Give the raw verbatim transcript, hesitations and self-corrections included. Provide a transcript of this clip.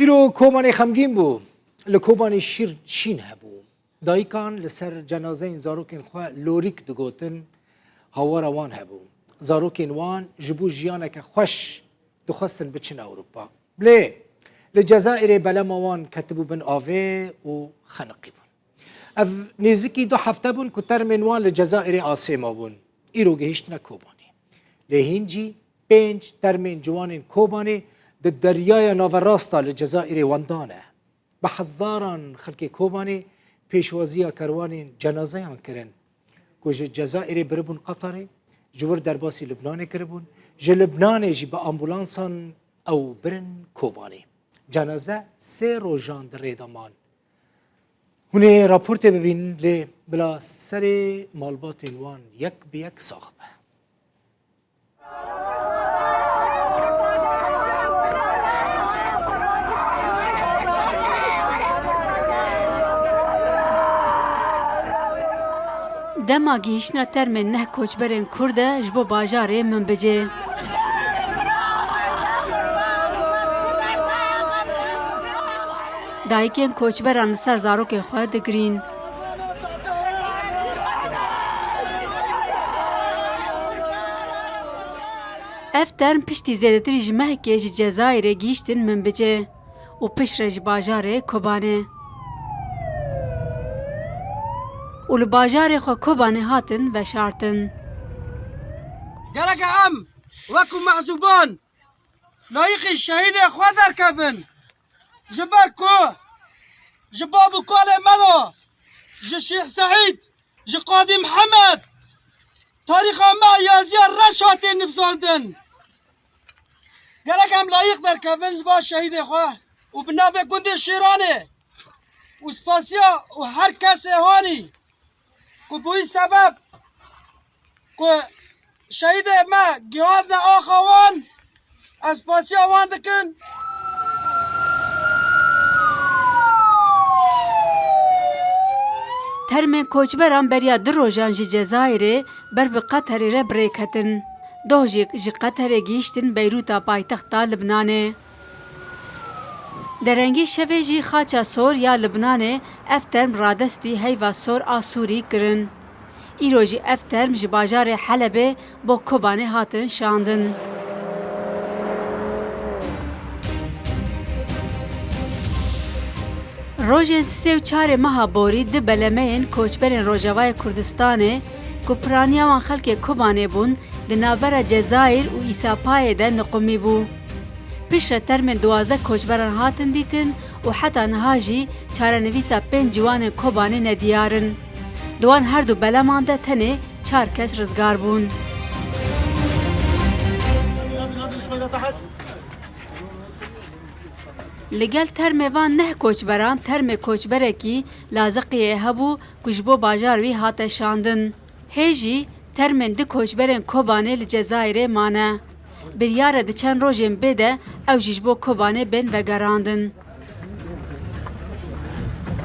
Îro Kobanê xemgîn bû. Li Kobanê şîr şîn hebû. Dayikan li ser cenazeyên zarokên xwe lorîk digotin, hawara wan hebû. Zarokên wan ji bo jiyaneke xweş dixwestin biçin Ewropa. Lê li Cezayirê belema wan ketibû bin avê û xeniqîbûn. Ev nêzikî du hefte bûn ku termên wan li Cezayirê asê mabûn. Îro gihîştine Kobanê. Lê hîn jî pênc termên ciwanên Kobanê di deryaya naverasta li Cezayirê wendan e. Bi hezaran xelkê Kobanê pêşwaziya kerwanên cenazeyan kirin ku ji Cezayirê biribûn Qeterê, ji wir derbasî Libnanê kiribûn, ji Libnanê jî bi ambulansan ew birin Kobanê. Cenaze sê rojan di rê de man. Hûn ê raportê bibînin, lê bila serê malbatên wan yek bi yek sax be. Dema gihîştina termên neh koçberên Kurd e ji bo bajarê Minbicê. Dayikên koçberan li ser zarokên xwe digirîn. Ev term piştî zêdetirî ji mehekê ji Cezayirê gihîştin Minbicê û piştre ji bajarê Kobanê û li bajarê xwe Kobanê hatin veşartin. Gerek e em wekû mehzûban layîqî şehîdê xwe derkevin. Ji ber ku ji bav û kalê me re, ji Şêx Seîd, ji Qadî Mihemed, tarîxa me yaziya reş hatiye nivîsandin. Gerek em layîq derkevin li ba şehîdê xwe û bi navê gundê Şêranê û spasiya û her kesê hanî ku bûyî sebeb ku şehîdê me gihandine axa wan, em spasiya wan dikin. Termên koçberan beriya du rojan ji Cezayirê ber bi Qeterê re bi rê ketin. Doh jî ji Qeterê gihîştin Beyrûta paytexta Libnanê. Derengê şevê jî xaça sor ya Libnanê ev term radestî heyva sor a Sûrî kirin. Îro jî ev term ji bajarê Helebê bo Kobanê hatin şandin. Rojên sisê û çarê meha borî du belemeyên koçberên Rojavayê Kurdistanê ku piraniya wan xelkê Kobanê bûn, di navbera Cezayir û Îsapayê de niqumî bû. Piştre termên duwazdeh koçberan hatin dîtin û heta niha jî çarenivîsa pênc ciwanên Kobanê nediyar in. Di wan her du beleman de tenê çar kes rizgar bûn. Li gel termê van neh koçberan termê koçberekî Laziqiyê hebû ku ji bo bajar wî hate şandin. Hê jî termên du koçberên Kobanê li Cezayirê mane. Biryar e di çend rojên bê de ew jî ji bo Kobanê bên vegerandin.